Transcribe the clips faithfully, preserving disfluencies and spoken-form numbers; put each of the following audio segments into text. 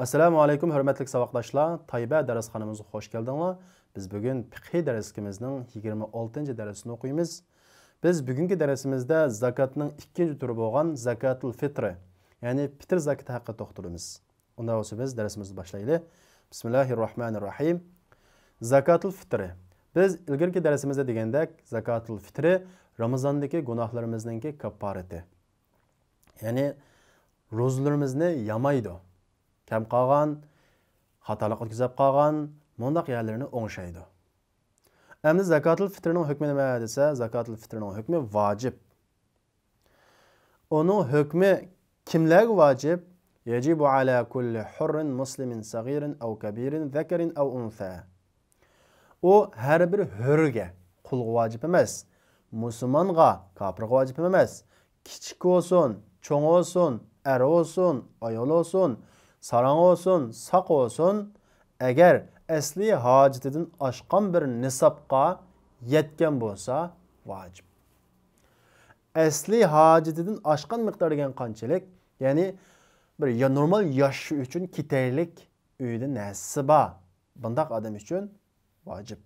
ئەسسالامۇ ئەلەيكۇم، ھۆرمەتلىك ساۋاقداشلار! تايبە دەرسخانىمىزغا خوش كەلدىڭلار. بىز بۈگۈن پىقھىي دەرسلىكىمىزنىڭ يىگىرمە ئالتىنچى دەرسىنى ئوقۇيمىز. بىز بۈگۈنكى دەرسىمىزدە زاكاتنىڭ ئىككىنچى تۈرى بولغان زاكاتۇل فىترى، يەنى پىتىر زاكىتى ھەققىدە توختىلىمىز. ئۇنداق بولسا بىز دەرسىمىزنى باشلايلى. بىسمىللاھىررەھمانىررەھىم. زاكاتۇل فىترى. بىز ئىلگىرىكى دەرسىمىزدە دېگەندەك، زاكاتۇل فىترى رامىزاندىكى گۇناھلىرىمىزنىڭكى كاپپارىتى. يەنى روزىلىرىمىزنى يامايدۇ. كەم قالغان، خاتالىق ئۆتكۈزۈپ قالغان مۇنداق يەرلىرىنى ئوڭشايدۇ. ئەمدى زاكاتۇل فىترىنىڭ ھۆكمى نېمە دېسە، زاكاتۇل فىترىنىڭ ھۆكمى ۋاجىپ. ئۇنىڭ ھۆكمى كىملەرگە ۋاجىپ؟ يجب على كل حر مسلم صغير أو كبير ذكر أو أنثى. ئۇ ھەر بىر ھۆرگە، قۇلغا ۋاجىپ ئەمەس. مۇسۇلمانغا، كاپىرغا ۋاجىپ ئەمەس. كىچىك بولسۇن، چوڭ بولسۇن، ئەر بولسۇن، ئايال بولسۇن، ساراڭ بولسۇن، ساقا بولسۇن، ئەگەر ئەسلى ھاجىتىدىن ئاشقان بىر نىسابقا يەتكەن بولسا، ۋاجىپ. ئەسلى ھاجىتىدىن ئاشقان مىقدار دېگەن قانچىلىك؟ يەنى بىر يا-، نورمال ياشىشى ئۈچۈن كېتەرلىك ئۆيىدە نەرسىسى بار بۇنداق ئادەم ئۈچۈن ۋاجىپ.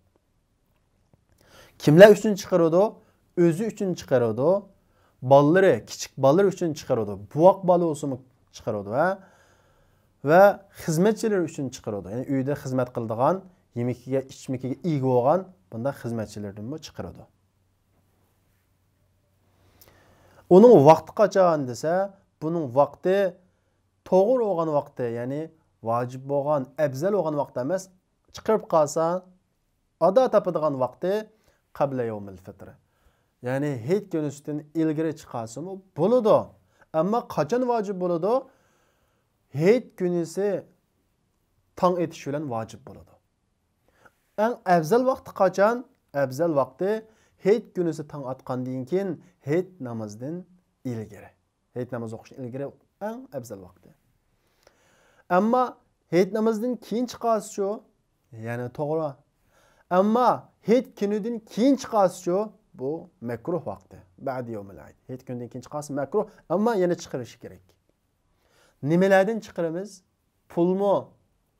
كىملەر ئۈچۈن چىقىرىدۇ؟ ئۆزى ئۈچۈن چىقىرىدۇ. بالىلىرى، كىچىك بالىلىرى ئۈچۈن چىقىرىدۇ. بوۋاق بالا بولسىمۇ چىقىرىدۇ، ھە؟ ۋە خىزمەتچىلىرى ئۈچۈن چىقىرىدۇ. يەنى ئۆيدە خىزمەت قىلىدىغان، يېمىكىگە، ئىچمىكىگە ئىگە بولغان بۇنداق خىزمەتچىلىرىدىنمۇ چىقىرىدۇ. ئۇنىڭ ۋاقتى قاچان دېسە، بۇنىڭ ۋاقتى توغرا بولغان ۋاقتى، يەنى ۋاجىپ بولغان، ئەپزەل بولغان ۋاقتى ئەمەس، چىقىرىپ قالسا، ئادا تاپىدىغان ۋاقتى قەبلە يەۋمىل فىتر. يەنى ھېيت كۈنىسىدىن ئىلگىرى چىقارسىمۇ بولىدۇ. ئەمما قاچان ۋاجىپ بولىدۇ؟ ھېيت كۈنىسى تاڭ ئېتىش بىلەن ۋاجىپ بولىدۇ. ئەڭ ئەۋزەل ۋاقتى قاچان؟ ئەۋزەل ۋاقتى ھېيت كۈنىسى تاڭ ئاتقاندىن كېيىن ھېيت نامىزىدىن ئىلگىرى. ھېيت نامىزى ئوقۇشتىن ئىلگىرى ئەڭ ئەۋزەل ۋاقتى. ئەمما ھېيت نامىزىدىن كېيىن چىقارسىچۇ؟ يەنە توغرا. ئەمما ھېيت كۈنىدىن كېيىن چىقارسىچۇ؟ بۇ مەكرۇھ ۋاقتى. بەئدە يەۋمىل ئەيد. ھېيت كۈنىدىن كېيىن چىقارسا مەكرۇھ، ئەمما يەنە چىقىرىشى كېرەك. نېمىلەردىن چىقىرىمىز؟ پۇلمۇ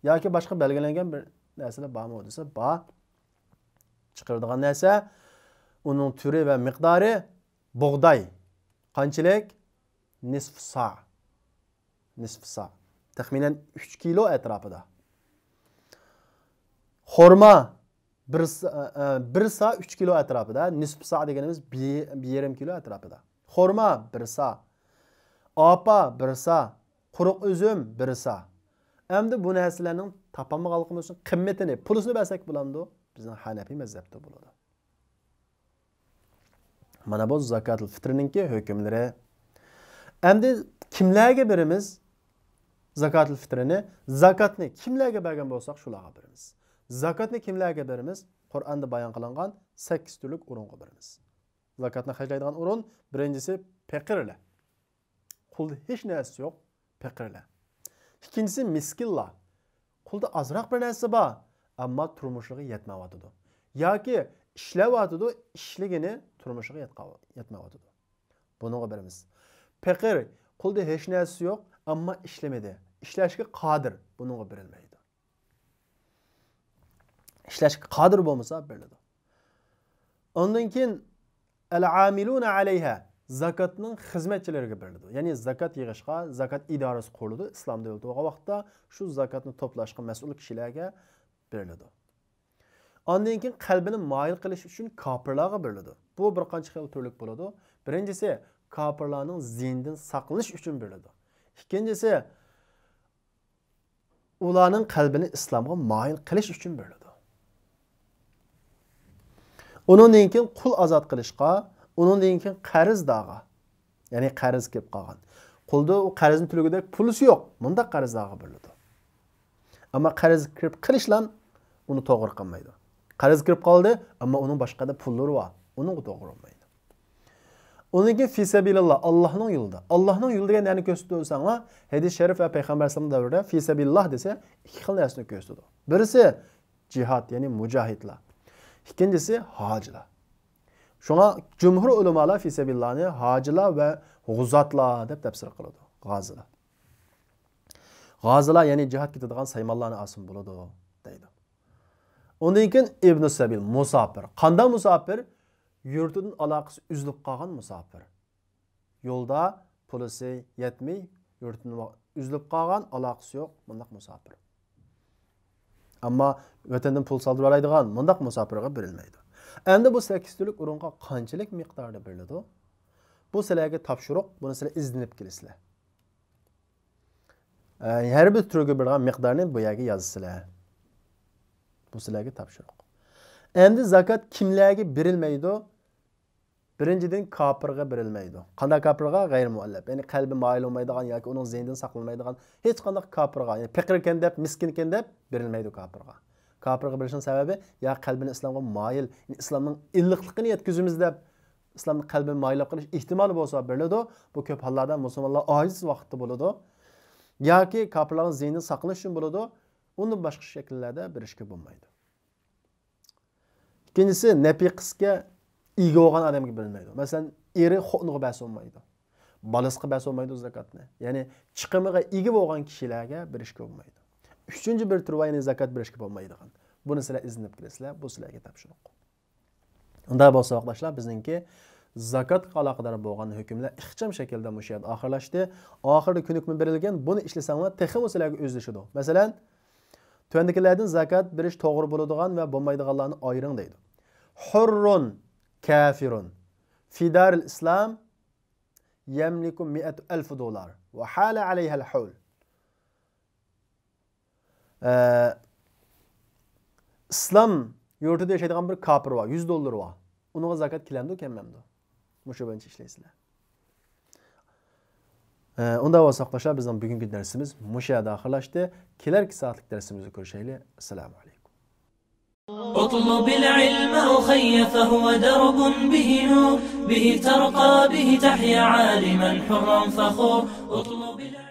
ياكى باشقا بەلگىلەنگەن بىر نەرسىلەر بارمۇ دېسە، بار. چىقىرىدىغان نەرسە، ئۇنىڭ تۈرى ۋە مىقدارى بۇغداي. قانچىلىك؟ نىسف سا. نىسف سا. تەخمىنەن ئۈچ كىلو ئەتراپىدا. خورما بىر سا، ئە، ئە، بىر سا ئۈچ كىلو ئەتراپىدا، نىسف سا دېگىنىمىز بىر، بىر يېرىم كىلو ئەتراپىدا. خورما بىر سا، ئاپا بىر سا، قۇرۇق ئۈزۈم بىر سا. ئەمدى بۇ نەرسىلەرنىڭ تاپالمىغانلىقىمىز ئۈچۈن قىممىتىنى، پۇلىسىنى بەرسەك بولامدۇ؟ بىزنىڭ ھەنەپىي مەزھەپتە بولىدۇ. مانا بۇ زاكاتۇل فىترنىڭكى ھۆكۈملىرى. ئەمدى كىملەرگە بېرىمىز زاكاتۇل فىترىنى؟ زاكاتنى كىملەرگە بەرگەن بولساق، شۇلارغا بېرىمىز. زاكاتنى كىملەرگە بېرىمىز؟ قۇرئاندا بايان قىلىنغان سەككىز تۈرلۈك ئورۇنغا بېرىمىز. زاكاتنى خەجلەيدىغان ئورۇن، بىرىنچىسى، پېقىرلەر. قولدا ھېچ نەرسىسى يوق پېقىرلەر. ئىككىنچىسى، مىسكىنلار. قولدا ئازراق بىر نەرسە بار، ئەمما تۇرمۇشىغا يەتمەيۋاتىدۇ. ياكى ئىشلەۋاتىدۇ، ئىشلىگىنى تۇرمۇشىغا يەتقا-، يەتمەيۋاتىدۇ. بۇنىڭغا بېرىمىز. پېقىر، قولدا ھېچ نەرسىسى يوق، ئەمما ئىشلىمىدى. ئىشلەشكە قادىر، بۇنىڭغا بېرىلمەيدۇ. ئىشلەشكە قادىر بولمىسا بېرىلىدۇ. ئاندىن كېيىن، ئەل-ئامىلۇنە ئەلەيھا، زاكاتنىڭ خىزمەتچىلىرىگە بېرىلىدۇ. يەنى زاكات يىغىشقا زاكات ئىدارىسى قۇرۇلىدۇ. ئىسلام دۆلىتى بولغان ۋاقىتتا شۇ زاكاتنى توپلاشقا مەسئۇل كىشىلەرگە بېرىلىدۇ. ئاندىن كېيىن قەلبىنى مايىل قىلىش ئۈچۈن كاپىرلارغا بېرىلىدۇ. بۇ بىر قانچە خىل تۈرلۈك بولىدۇ. بىرىنچىسى، كاپىرلارنىڭ زىيىنىدىن ساقلىنىش ئۈچۈن بېرىلىدۇ. ئىككىنچىسى، ئۇلارنىڭ قەلبىنى ئىسلامغا مايىل قىلىش ئۈچۈن بېرىلىدۇ. ئۇنىڭدىن كېيىن قۇل ئازاد قىلىشقا، ئۇنىڭدىن كېيىن قەرزدارغا، يەنى قەرز كىرىپ قالغان. قۇلدا ئۇ قەرزنى تۆلىگۈدەك پۇلىسى يوق، مۇنداق قەرزدارغا بېرىلىدۇ. ئەمما قەرز كىرىپ قېلىشلا ئۇنى توغرا قىلمايدۇ. قەرز كىرىپ قالدى، ئەمما ئۇنىڭ باشقا يەردە پۇللىرى بار، ئۇنىڭغا توغرا بولمايدۇ. ئۇنىڭ كېيىن فى سەبىلىللا، ئاللاھنىڭ يولىدا. ئاللاھنىڭ يولى دېگەن نەرسىنى كۆرسىتىدۇ دېسەڭلار، ھەدىس شەرىف ۋە پەيغەمبەر ئەلەيھىسسالام دەۋرىدە فى سەبىلىللا دېسە، ئىككى خىل نەرسىنى كۆرسىتىدۇ. بىرسى جىھاد، يەنى مۇجاھىدلار. ئىككىنچىسى ھاجىلار. شۇڭا جۇمھۇر ئۆلىمالار فى سەبىلىللانى ھاجىلار ۋە غۇزاتلار دەپ تەپسىر قىلىدۇ. غازىلار. غازىلار، يەنى جىھاد كېتىدىغان سايمانلارنى ئالسىمۇ بولىدۇ، دەيدۇ. ئۇندىن كېيىن ئىبنۇ سەبىل، مۇساپىر. قانداق مۇساپىر؟ يۇرتىدىن ئالاقىسى ئۈزۈلۈپ قالغان مۇساپىر. يولدا پۇلىسى يەتمەي، يۇرتىدىن ۋا-، ئۈزۈلۈپ قالغان، ئالاقىسى يوق، مۇنداق مۇساپىر. ئەمما ۋەتەندىن پۇل سالدۇرالايدىغان مۇنداق مۇساپىرغا بېرىلمەيدۇ. ئەمدى بۇ سەككىز تۈرلۈك ئورۇنغا قانچىلىك مىقداردا بېرىلىدۇ؟ بۇ سىلەرگە تاپشۇرۇق، بۇنى سىلەر ئىزدىنىپ كېلىسىلەر. ئە، ھەر بىر تۈرگە بېرىدىغان مىقدارنى بۇ يەرگە يازىسىلەر. بۇ سىلەرگە تاپشۇرۇق. ئەمدى زاكات كىملەرگە بېرىلمەيدۇ؟ بىرىنچىدىن، كاپىرغا بېرىلمەيدۇ. قانداق كاپىرغا؟ غەيرىي مۇئەللەپ. يەنى قەلبى مايىل بولمايدىغان ياكى ئۇنىڭ زېھنىدىن ساقلانمايدىغان ھېچقانداق كاپىرغا، يەنى پېقىركەن دەپ، مىسكىنكەن دەپ بېرىلمەيدۇ كاپىرغا. كاپىرغا بېرىشنىڭ سەۋەبى يا قەلبىنى ئىسلامغا مايىل، يەنى ئىسلامنىڭ ئىللىقلىقىنى يەتكۈزىمىز دەپ، ئىسلامنى قەلبىنى مايىللاپ قېلىش ئېھتىمالى بولسا بېرىلىدۇ. بۇ كۆپ ھاللاردا مۇسۇلمانلار ئاجىز ۋاقىتتا بولىدۇ. ياكى كاپىرلارنىڭ زېھنىدىن ساقلىنىش ئۈچۈن بولىدۇ. ئۇندىن باشقا شەكىللەردە بېرىشكە بولمايدۇ. ئىككىنچىسى، نەپىقىسكە ئىگە بولغان ئادەمگە بېرىلمەيدۇ. مەسىلەن، ئېرى خوتۇنىغا بەرسە بولمايدۇ. بالىسىغا بەرسە بولمايدۇ زاكاتنى. يەنى چىقىمىغا ئىگە بولغان كىشىلەرگە بېرىشكە بولمايدۇ. ئۈچىنچى بىر تۈر بار، يەنى زاكات بېرىشكە بولمايدىغان. بۇنى سىلەر ئىزدىنىپ كېلىسىلەر، بۇ سىلەرگە تاپشۇرۇق. ئۇنداق بولسا، ۋاقىتداشلار، بىزنىڭكى زاكاتقا ئالاقىدار بولغان ھۆكۈملەر ئىخچام شەكىلدە مۇشۇ يەردە ئاخىرلاشتى. ئاخىرىدا كۆنۈكمە بېرىلگەن، بۇنى ئىشلىسەڭلار تېخىمۇ سىلەرگە ئۆزلىشىدۇ. مەسىلەن، تۆۋەندىكىلەردىن زاكات بېرىش توغرا بولىدىغان ۋە بولمايدىغانلارنى ئايرىڭ دەيدۇ. حرٌّ كافرٌ في دار الإسلام يملك مائة ألف دولار وحال عليه الحول. ئە، ئىسلام يۇرتىدا ياشايدىغان بىر كاپىر بار، يۈز دوللىرى بار. ئۇنىڭغا زاكات كېلەمدۇ، كەلمەمدۇ؟ مۇشۇ بويىچە ئىشلەيسىلەر. ئە، ئۇنداق بولسا، ئاقلاشلار، بىزنىڭ بۈگۈنكى دەرسىمىز مۇشۇ يەردە ئاخىرلاشتى. كېلەركى سائەتلىك دەرسىمىزدە كۆرۈشەيلى. ئەسسالامۇ ئەلەيكۇم. اطلب العلم أخي فهو درب به نور، به ترقى به تحيا عالما حرا فخور. اطلب العلم